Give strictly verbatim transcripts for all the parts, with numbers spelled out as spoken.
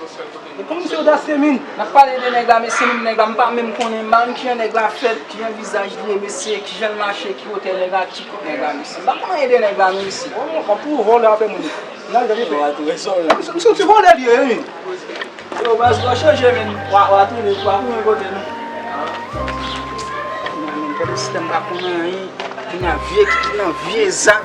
E kòman misye odasye, min? N ap pale de nèg la, mesye, menm nèg la, m pa menm konnen, m pa menm kijan nèg la fèt, kijan vizaj li ye, mesye, kijan l mache, ki wotè nèg la, ki kont nèg la, mesye. M pa konn anyen de nèg la, non, mesye. Bon, w ap pran vòlè apre moun. N al gade. Yo, a tou rezon la. Misye, misye, ti vòlè li ye, wi. Yo, baz, w a chanje, men. W a, w a tounen, w a tounen kote nou. Nan, men, gade si m pa konn anyen. Kounye a vye ki nan vye zak.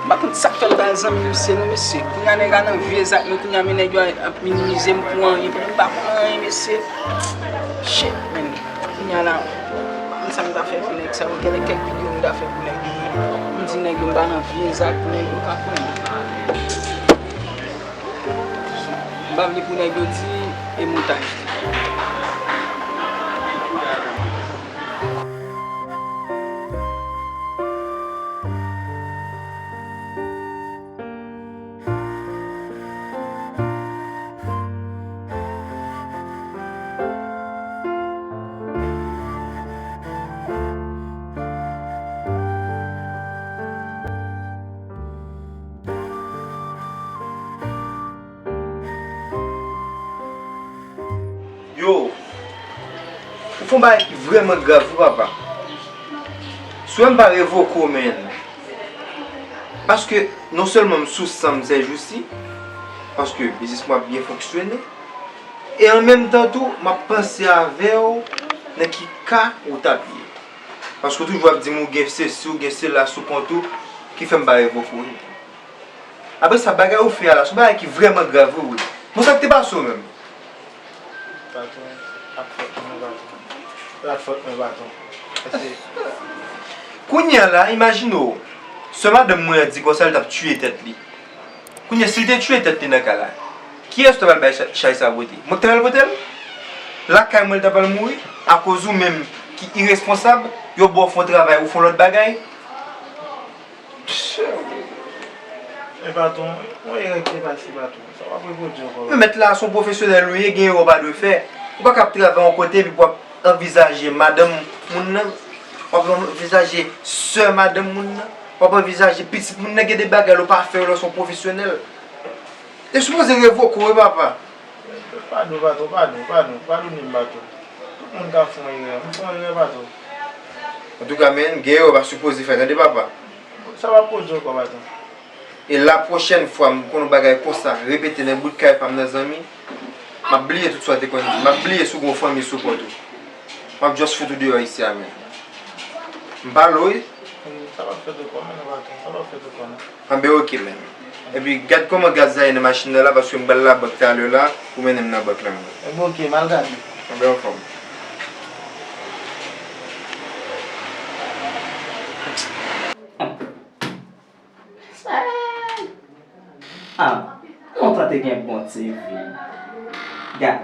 M pa konn sa k fè l bay zanmi misye non, mesye. Kounye a nèg la nan vye zak, men kounye a men nèg yo ap minimize m pou anyen, pou m pa konn anyen, mesye. Shit, man. Kounye a la, m pa konn sa m ta fè pou nèg sa yo. Gen kèk videyo m ta fè pou nèg yo. M di nèg yo m pa nan vye zak pou nèg yo ka konnen. M pa vle pou nèg yo di e montaj. Yo, ou fè yon bagay ki vrèman grav wi papa. Si w wè m pa revoke w, men. Paske non sèlman m sou san m sèjousi, paske biznis mwen ap byen fonksyone, e an menm tan tou, m ap panse avè w nan ki ka ou t ap ye. Paske w toujou ap di m ou gen sesi, ou gen sela sou kont ou, ki fè m pa revoke w. Apre sa, bagay ou fè a la, se yon bagay ki vrèman grav, wi, wi. Bon, sa k te pase w menm? Patwon, ak fòt mwen, patwon. Ak fòt mwen, patwon. Pase. Kounye a la, imajine w, sè madanm mwen an di konsa l t ap tiye tèt li. Kounye a, si l te tiye tèt li nan kay la, kiyès w ta pral bay cha-, chay sa pote? Mwen k ta pral pote l? Lakay mwen l ta pral mouri? Akoz ou menm ki iresponsab, yo ba w fè yon travay, ou fè yon lòt bagay? Men patwon, yon erè ki te pase patwon. Sa w ap repwodui ankò. Men mèt la, se yon pwofesyonèl ou ye, gen erè w pa dwe fè. Ou pa ka ap travay yon kote epi w ap anvizaje madanm moun nan, w ap anvizaje sè madanm moun nan, w ap anvizaje pitit moun nan, gen de bagay lè w pa fè yo lè w se yon pwofesyonèl. Yo sipoze revoke w wi papa. Padon, patwon, padon, padon, padone m, patwon. Tout moun ka fè yon erè. M fè yon erè, patwon. Antouka, men, gen erè w pa sipoze fè, tande, papa. Sa p ap pwodui ankò, patwon. E la pwochèn fwa m konn yon bagay konsa repete nan bout kay pa m nan, zanmi, m ap bliye tout sa w te konn di. M ap bliye si w gen yon fanmi sou kont ou. M ap just fout ou deyò isi a, men. M pale w, wi. Sa p ap fèt ankò, men, non, patwon. Sa p ap fèt ankò, non. Anben, oke, men. Epi, gad kòman gaz la ye nan machin nan la, paske m pral labank talè la, pou mennen m nan bank la, mwen. Enben, oke, m al gade. Anben, anfòm. Ah, lontan te gen bon T V. Gad,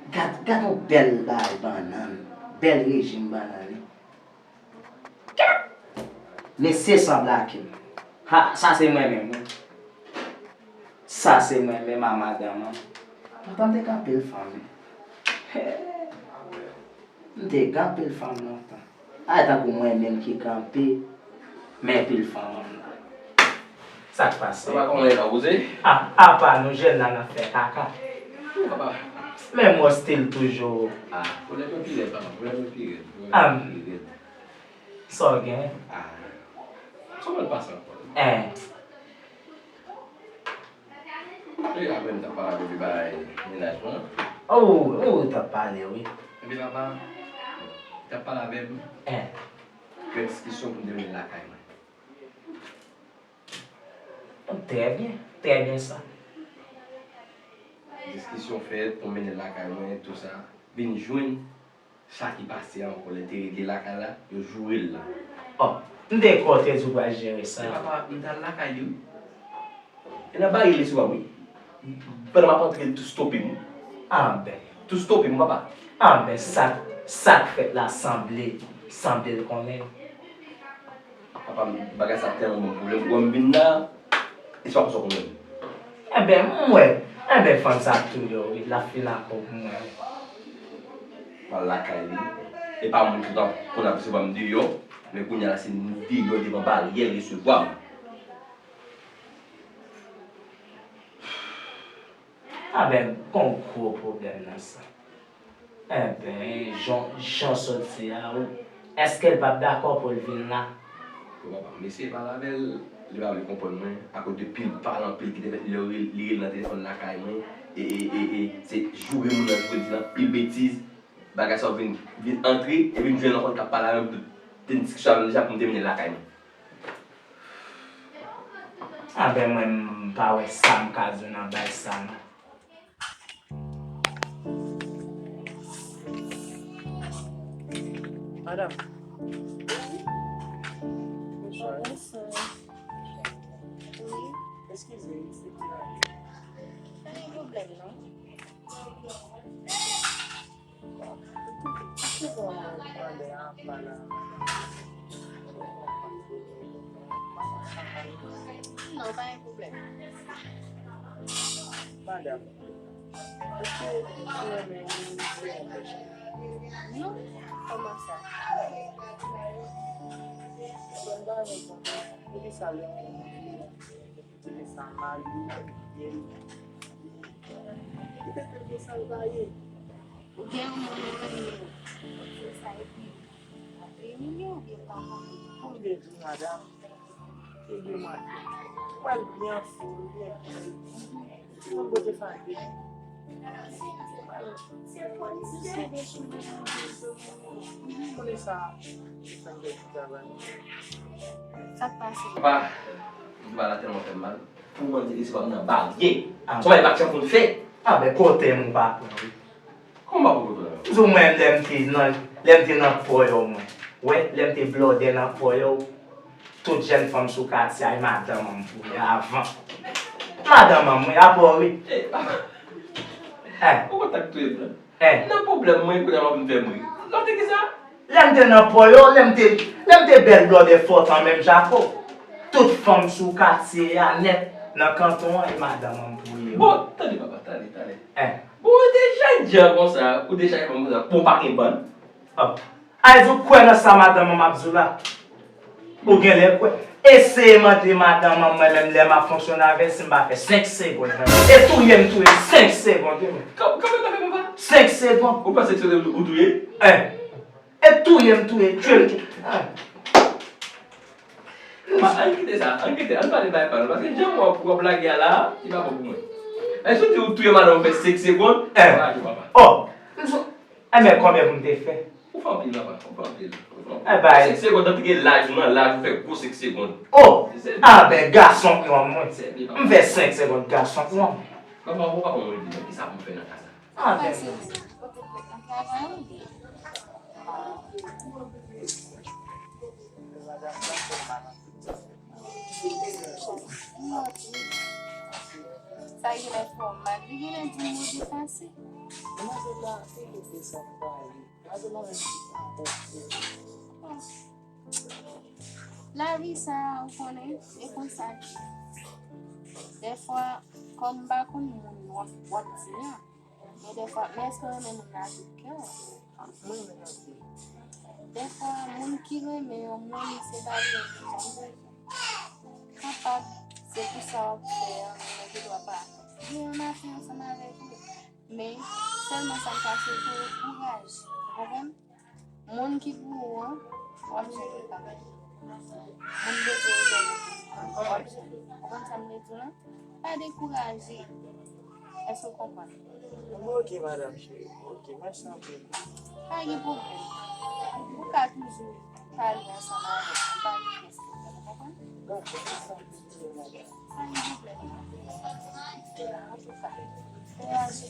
gad, gad yon bèl bagay bannann. Bèl rejim bannann. Mesye sanble ak m. Ha, sa se mwen menm, wi. Sa se mwen menm a madanm an. Poutan m te gen anpil fanm, wi. M te gen anpil fanm lontan. A, tankou mwen menm ki kanpe, men pil fanm an la. Sa k pase? Papa, kòman e la, poze? A, apa nou jèn la n ap fè kaka. Papa. Men mwen still toujou. A, pwoblèm yo pi rèd, papa, pwoblèm yo pi rèd, pwoblèm yo pi rèd. Sa w gen? A. Kòman l pase ankò? Hein. Wi, apre m t ap pale avè w de bagay mennaj mwen. Oh, oh, w t ap pale, wi. Ebyen, papa, w t ap pale avè m. Hein. Gen diskisyon pou m te mennen lakay mwen. Trè byen, trè byen sa. Diskisyon fèt pou m mennen lakay mwen, tou sa. Vin jwenn sa ki pase a ankò, lè te regle lakay la, yo joure l la. Oh, m te kwè w te di w pral jere sa. Men papa, m t al lakay li, wi. E nan bare li sou a, wi. Pandan m ap antre, li tou stope m. Anben. Tou stope m, papa. Anben, sa, sa k fèt la sanble, sanble l konnen. Papa, m, bagay sa tèlman ban m pwoblèm. Ou wè m vin la, e se pa konsa w konnen m. Enben, m wè. Enben, fann sa ap touye w, wi. L ap fin ak ou pou mwen, wi. M al lakay li. E pa moun ki t ap konn ap resevwa m deyò, men kounye a la, se deyò devan baryè l resevwa m. Anben, gon gwo pwoblèm nan sa. Enben, jan, jan w sot di a, ou, èske l p ap dakò pou l vin la? Bon, papa, m eseye pale avè l, li pa vle konprann mwen, akoz de pil pale anpil ki te fèt, li, li rele nan telefòn lakay mwen, e, e, e, e, se joure moun nan, joure di l anpil betiz, bagay sa yo vin, vin antre, epi m jwenn yon kòd k ap pale avè m, te n diskisyon avè m deja pou m te mennen l lakay mwen. Anben, mwen, m pa wè sa m ka di w nan bagay sa, non. Madam. Bonswa. Bonswa. Wi. Eskize, eskize. Pa gen pwoblèm, non. Non, pa gen pwoblèm. Madam, èske ou renmen moun ki fè yon pèch? Non, kòman sa? Bon, ba mwen kontan. Poukisa lè yon moun ki te gen sa mal, li, li, li te tande sa l pa ye. Ou gen yon moun ou renmen, ou fè sa epi li imilye w oubyen pa kontan. Konbyen jou, madam? Te gen mwa. Ou wè l byen fou, l byen bèl. Ti moun bote sa l te. Konnen sa, li fè m bèl ti travay. Sa k pase? Papa, m di bagay la tèlman fè m mal. Pou mwen, te di se pa m nan bagay. Ah. Son bagay pa t janm konn fè. Ah, ben, kote m ou pa pran, wi. Kòman w pa pran kote w la? M di w, mwen, lè m te nan, lè m te nan pòyò, mwen. Wè, lè m te blòdè nan pòyò, tout jèn fanm sou katye a, e madanm an m pou ye avan. Madanm an m, wi, apre w, wi. Eh, papa. Eh. Ou konn sa k touye m la? Eh. Nan pwoblèm mwen, kounye a w ap vin fè m ri. Lòt te kisa? Lè m te nan pòyò, lè m te, lè m te bèl blòdè fòt an menm jako. Tout fanm sou katye a nèt, nan kanton an, e madanm an m pou ye. Bon, tande papa, tande, tande. Eh. Bon, ou te jènjan konsa, ou te jènjan konsa, pou w pa gen bann. Oh. Ay, di w kwè nan sa madanm an m ap di w la. Ou genlè kwè. Eseye mande madanm an mwen menm lè m ap fonksyone avè l si m pa fè senk segonn. E touye m touye senk segonn, wi, men. Kanpe, kanpe, kanpe, papa. Senk segonn. Ou panse se ou touye? Eh. E touye m touye, tchwe m tchwe. Ah. Pa, ann kite sa, ann kite, ann pale bay pa nou, paske jan w ap, w ap lage a la, li pa bon pou mwen. Èske w di ou touye madanm ou fè senk segonn? Eh. Ou raje papa. Oh. M di w, enben, konbyen pou m te fè? Ou fè anpil, papa, ou fè anpil. Ou fè anpil. Eh, bay. Senk segonn, nan te gen laj ou, nan laj ou fè gwo senk segonn. Oh! Se, se, ah, ben, gason k nonm, mwen. Se byen, papa. M fè senk segonn, gason k nonm. Papa, ou pa konn mwen di, men, kisa pou m fè nan ka sa? Ah, ben. Pase, ou te fèt nan travay ou byen? Sa genlè fè w mal, li genlè di w mo de pase. Demwazèl la, se te fè sa m pa ye. Demwazèl la menm ki pa bon. Lavi sa a, ou konnen, e konsa l ye. Dèfwa, kòm m pa konn moun w ap, w ap di a, men dèfwa, men èske w renmen moun nan ak tout kè w? Mwen renmen l anpil. Dèfwa, moun ki renmen yon moun, se pa li menm ki janm bezwen. Kapab, se pou sa w ap fè an, men gen dwa pa gen yon afè ansanm avèk li. Men, sèlman sa m ka swete w, kouraj. Ou konprann? Moun ki pou ou an, w ap jwenn li kanmenm. Moun bezwen ou, w ap jwenn li. Ou konprann sa m vle di w lan? Pa dekouraje. Èske w konprann? Bon, ok, madanm cheri. Ok, mèsi anpil. Pa gen pwoblèm. Ou ka toujou pale ansanm avè m. Pa gen pwoblèm, ou konprann? Dakò, mèsi anpil, madanm. Pa gen pwoblèm. Antouka, kouraje.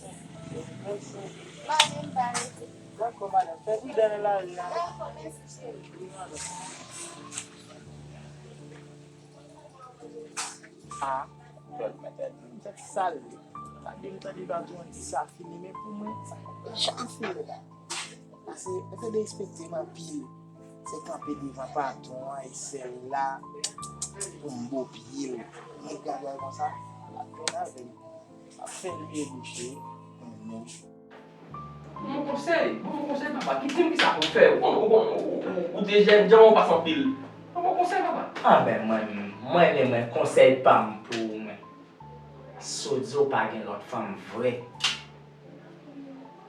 Mèsi. Pa menm pa rete. Dakò, madanm. Fè pridan nan lari a. Dakò, mèsi, cheri. Wi, madanm. Ah, Claude, mwen tèt, mwen tèt sal. Gade m tande patwon an di sa fini, men pou mwen, sa pa janm fini la. Pase, mwen te derespekte m anpil. Se kanpe devan patwon an e sèl la pou m bo pye l. Mwen gade l konsa, l ap vin avè l. L ap fè l vire bouch li. Mwen menm. Ban m yon konsèy, ban m yon konsèy, papa. Kite m, kisa pou m fè? Ou konn, ou konn, ou, ou, ou te jènjan, ou pase anpil. Ban m yon konsèy, papa. Anben, mwen, mwen, men mwen, konsèy pa m pou ou, mwen. Si w di w pa gen lòt fanm vre,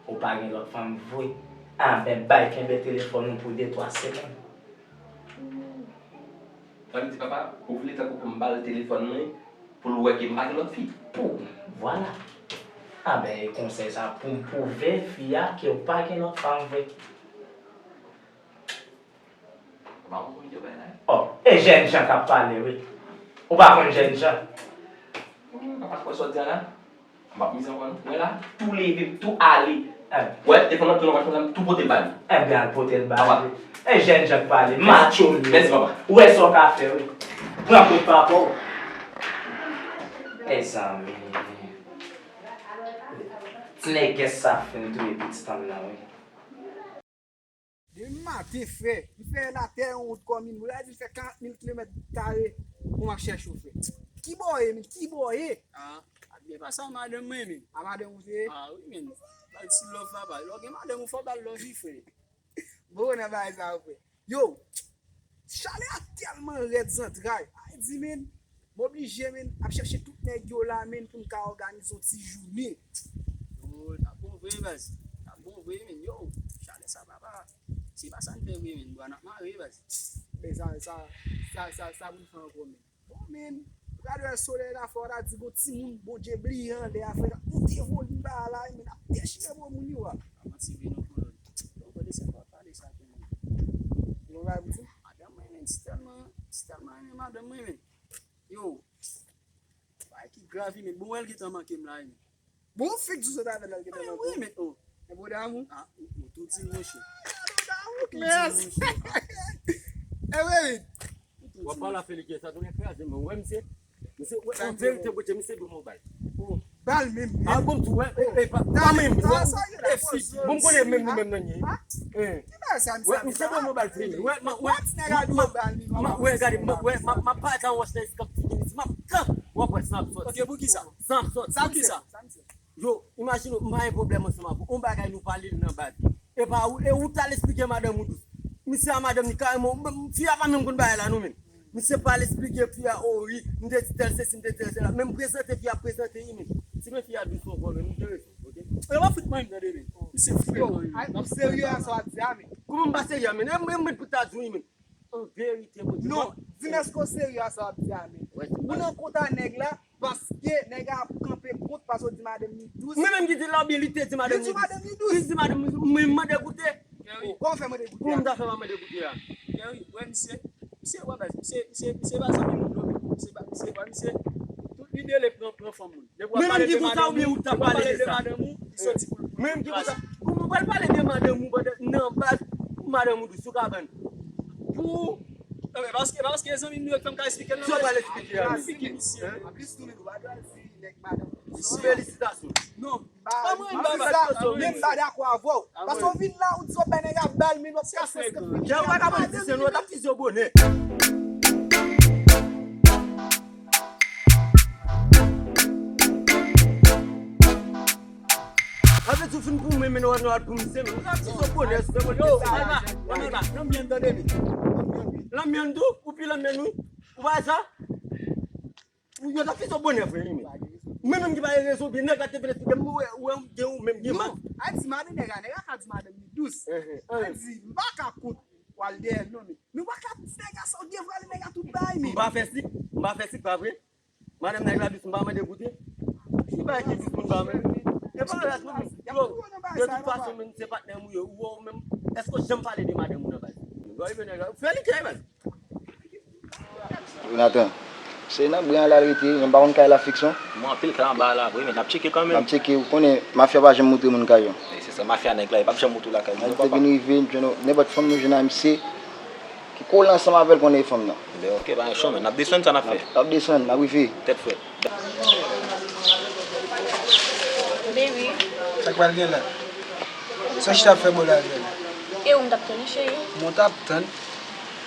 ou pa gen lòt fanm vre, anben bay kenbe telefòn ou pou de twa semèn. Sa vle di papa, ou vle tankou pou m ba l telefòn mwen pou l wè ke m pa gen lòt fi? Pou, vwala. Anben e konsèy sa pou m pwouve fi a ke w pa gen lòt fanm vre. Papa, ou konn yo bay la? Oh, e jènjan k ap pale wi. Ou pa konn jènjan? Hmm, papa, kwè sa w di a la? M ap mize ankò non. Mwen la, tou leve, tou ale. Wè, telefòn nan tou nan mach mwen, tou pote l ba li. Ebyen al pote l ba li. E jènjan k pale, macho li ye. Mèsi papa. Ou wè sa w ka fè wi. Pran kout papa w. Mezanmi. Ti nègès sa fin touye pitit an m nan wi. Demen maten, frè, m fè latè yon wout kòm in, m di l fè karant mil kilomèt kare pou m ap chèche w, frè. Kibò w ye, men, kibò w ye? Ah, ap byen pase a madanm mwen, men. A madanm ou te ye? Ah, wi, men. Ba l ti love, papa. Lè w gen madanm ou, fò w ba l love, wi, frè. Bon, nan bagay sa yo, frè. Yo, chalè a tèlman rèd zantray. Ay, di, men, m oblije, men, ap chèche tout nèg yo la, men, pou n ka òganize yon ti jounen. Yo, t ap bon vre, baz. T ap bon vre, men. Yo, chalè sa, papa. Se pa sa n fè vre, men. Bwa n ap mare, baz. Men sa, sa, sa, sa, sa pou n fè ankò, men. Bon, men, ou gade wè solèy la, fò w ta di gon timoun, Bondye bliye anlè a, frè, k ap monte volim ba la, men, ap dechire gwo moun yo a. Pa manti vre non, kolòn. Bon, bon, desann, pa pale sa, kolòn. Yon bagay pou di? Madanm mwen, men, si tèlman, si tèlman renmen madanm mwen, men. Yo, bagay ki grav, men bon, wè l gentan manke m la, men. Bon, ou fèk di w sot avè l, l gentan manke w. Wi, men, oh. E bon damou? Ah, ou, ou tou di l, monchè. Bon damou, Clès. E wi. W ap pale a Felike, sa tounen kraze, men, wè, misye. Misye, wè, an verite, Bondye, misye dwe mwen bal. Oh. Bal menm, menm. Ah, bon, tou, wè, e, e, pa, pa menm, wè. E fi, bon, m konnen menm nou menm nan ye. Ki bagay sa, misye ap di la? Wè, misye dwe mwen bal, frè. Wè, ma, wè, ma, wè, gade, ma, wè, ma, ma pa tan wòch nan eskap ti minis, ma tan, w ap wè, san ap sòti. Ok, poukisa? San ap sòti. Sa misye? Sa misye? Yo, imajine w, m pa gen pwoblèm ansanm avè w. On bagay nou pale l nan baz. E pa ou, e ou t al esplike madanm ou dous. Misye a madanm li kareman, m, fi a pa menm konn bagay la non menm. Misye pa al esplike fi a, o wi, m te di tèl sesi, m te di tèl sela. Men m prezante fi a, prezante li menm. Si men fi a dous ankò menm, m te rezon, ok? E pa fout mwen menm tande menm. Misye fou. Yo, ay, ou serye a sa w ap di a menm? Kouman m pa serye a menm? E mwen, mwen pou ta di w menm. An verite, Bondye. Non, di m èske w serye a sa w ap di a menm? Ou nan kont a nèg la, paske nèg la ap kanpe kont, paske w di madanm li dous. Mwen menm ki di l la, oubyen li te di madanm li dous? Li di madanm li dous. Li di madanm li dous, mwen mande goute. Kòman w fè mande goute a? Kòman m ta fè pa mande goute a? Kèri, wè misye, misye, wè baz, misye, misye, misye pa zanmi moun non, men. Misye pa, misye, wè misye, tout lide l e pran, pran fanm moun. Depi w ap pale de madanm ou, depi w ap pale de madanm ou, li soti pou l. Mwen menm ki konsa. Kouman w pral pale de madanm ou pandan nan baz pou madanm ou dous sou kabann? Pou. Non, men paske, paske zanmi m yo k fè m ka esplike l nan. Sa w pral esplike a? Esplike misye. Anplis tou, men nou pa dwe di nèg madanm ou dous. Felisitasyon. Non. Pa mwen, m pa dakò avè w. Paske w vin la, ou di w ap bay nèg la bal, men w ap kase. Jan w pa ka pran ti sèn, w t ap fize w bonè. Sa vle di w fin pou mwen, men w al pou misye, men w t ap fize w bonè, si w te konn sa. Yo, Alma, Alma, lanmyann tande, men. Lanmyann tou, ou pi lanmyann, wi. Ou pa wè sa? Ou yo t ap fize w bonè, frè, wi, men. Mwen menm ki pa gen rezon, byen nèg la te vin esplike m, ou wè, ou wè, ou gen ou menm, gen mal. Non, a di madanm nèg la, nèg la ka di madanm li dous. A di, m pa ka kont w al dèyè l non, men. Men w pa ka di nèg la sa w gen vre, ale nèg la tout bagay, men. M pa fè sik, m pa fè sik, pa vre? Madanm nèg la dous, m pa mande goute. Ki bagay ki dous moun pa mande? E pa rès non, men. Yo, de tout fason, menm se patnè m ou ye, ou wè w menm. Èske w janm pale de madanm ou nan baz? Ou rive nèg la, fè li kè, men. Jonathan, se nan bren an l al rete, m pa konn kay la fiks non. Mwen anpil kay anba a la vre, men n ap tcheke kanmenm. N ap tcheke, ou konnen mafya pa janm moutre moun kay yo. E se sa, mafya nèg la, e p ap janm moutre w lakay moun yo, papa. Lè te vin rive, m jwenn nenpòt fanm nou jwenn a misye ki kole ansanm avè l konnen e fanm nan. Ben, ok, pa gen chòm, n ap desann sa n ap fè. N ap desann, n ap rive. Tèt frèt. Baby. Sa k pral gen la? Sa w chita ap fè bò la avè l? E ou m t ap tann, cheri? Bon, w t ap tann.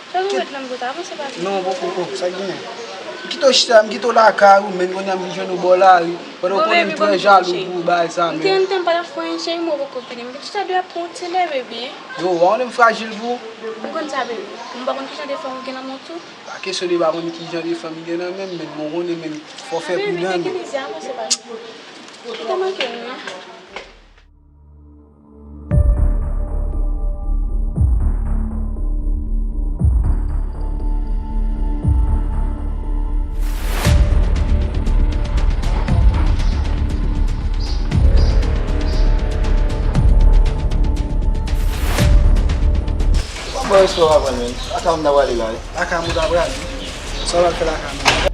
Fè nou ret menm kote, avanse pase. Non, poko, oh, sa k genyen? Ki Kite w chita, m kite w lakay ou, men kounye a m vin jwenn ou bò lari. Pandan w konnen m trè jalou pou bagay sa menm. M te, m te, m pa t ap fè anyen, cheri, m poko fini. M te chita dwe ap pran yon ti lè, baby. Yo, w konnen m frajil pou ou. M konn sa, baby. M pa konn ki jan de fanm ou gen nan men w tou. Pa kesyon de pa konn ki jan de fanm m gen nan men m, men m konnen, men fò w fè pridan. Baby, tranquilize, avanse, pa. Ou te manke m, wi. Bon, bò, respè w aprann, men. Lakay m ta prale la, wi. Lakay m ou ta prale? Sa w al fè lakay mwen?